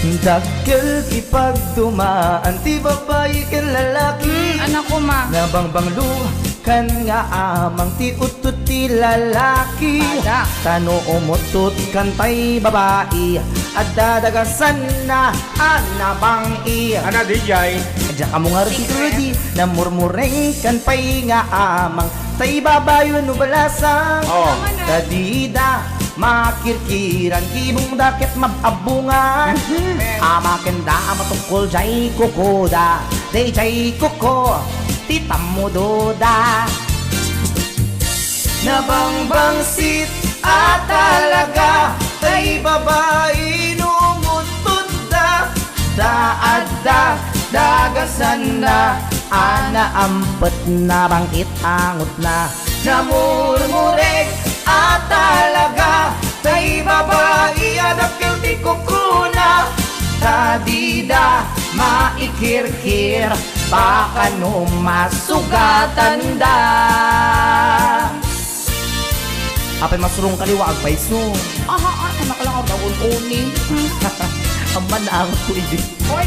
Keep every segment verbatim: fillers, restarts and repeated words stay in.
Dakkel ti pagdumaan ti babai ken lalaki. Mm, anak ko, ma. Nabangbanglo kan nga amang ti uttot ti lalaki. Ada. Ta no umuttot kan pay babai, adda dagasanna a nabang-i. Ana, D J? Diak ammo ngarud ti Rudy, namurmureng kan pay nga amang, tay babai wenno balasang. Oh. Ta dida makirkiran, gibongda ket mab-abbongan. Mhm. Amakenda a matukol jay kukoda, dayjay kuko ti tammudoda. Nabangbangsit a talaga, tay babai no umuttotda, ta adda dagasanna a naampetna, bang-it angotna. Namurmureng a talaga, tay babai a dakkel ti kukuna, ta dida maikirkir, baka no masugatanda. Apay masurong kaliwa, agpayso. Aha, ah, anak lang ang bagon uni. Amman naangot ko idi. Hoy!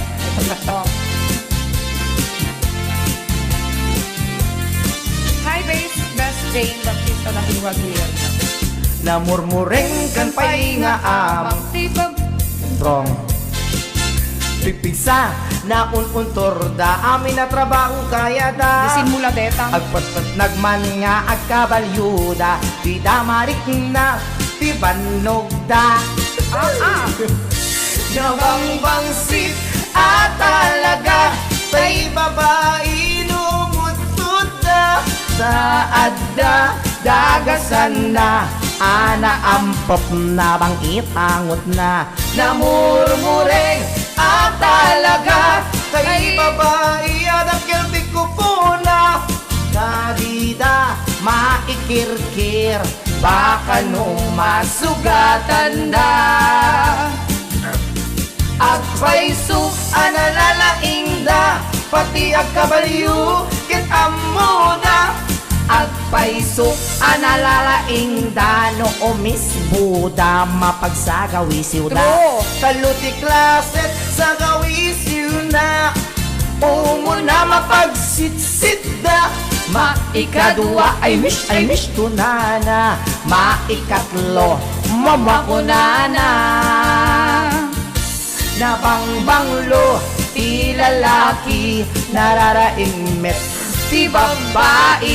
Hi, bes, Best Jane Baptista na Hiwagir. Namurmureng kan pay nga amang. Tibag. Wrong. Pigpigsa, naun-untorda, amin a trabaho kayada. Disin mula detang. Agpatpatnag man nga agkabalyoda, dida marikna ti bannogda. Ah, ah. Nabangbangsit a talaga, tay babai no umuttotda, ta adda dagasanna a naampepna, bang-it angotna. Namurmureng a talaga, tay babai a dakkel ti kukuna, ta dida maikirkir, baka no masugatanda. Agpayso a nalalaingda, pati agkabalyo ket ammoda. Agpayso a nalalaingda, no umisboda, mapagsagawisiwda. True. Tallo ti klaset sagawisiwna. Umuna, mapagsitsitda. Maikadua, I wish, I wish, kunana. Maikatlo, mama, kunana. Nabangbanglo ti lalaki, nararaing met ti babbai.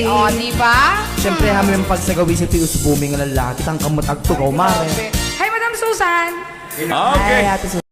O, di ba? Siyempre, hmm, amin pagsagawisi ti usbumi nga lalaki, tangkam met agtugaw, mare. Grabe. Hi, Madam Susan. Okay. Hi, Ate Susan.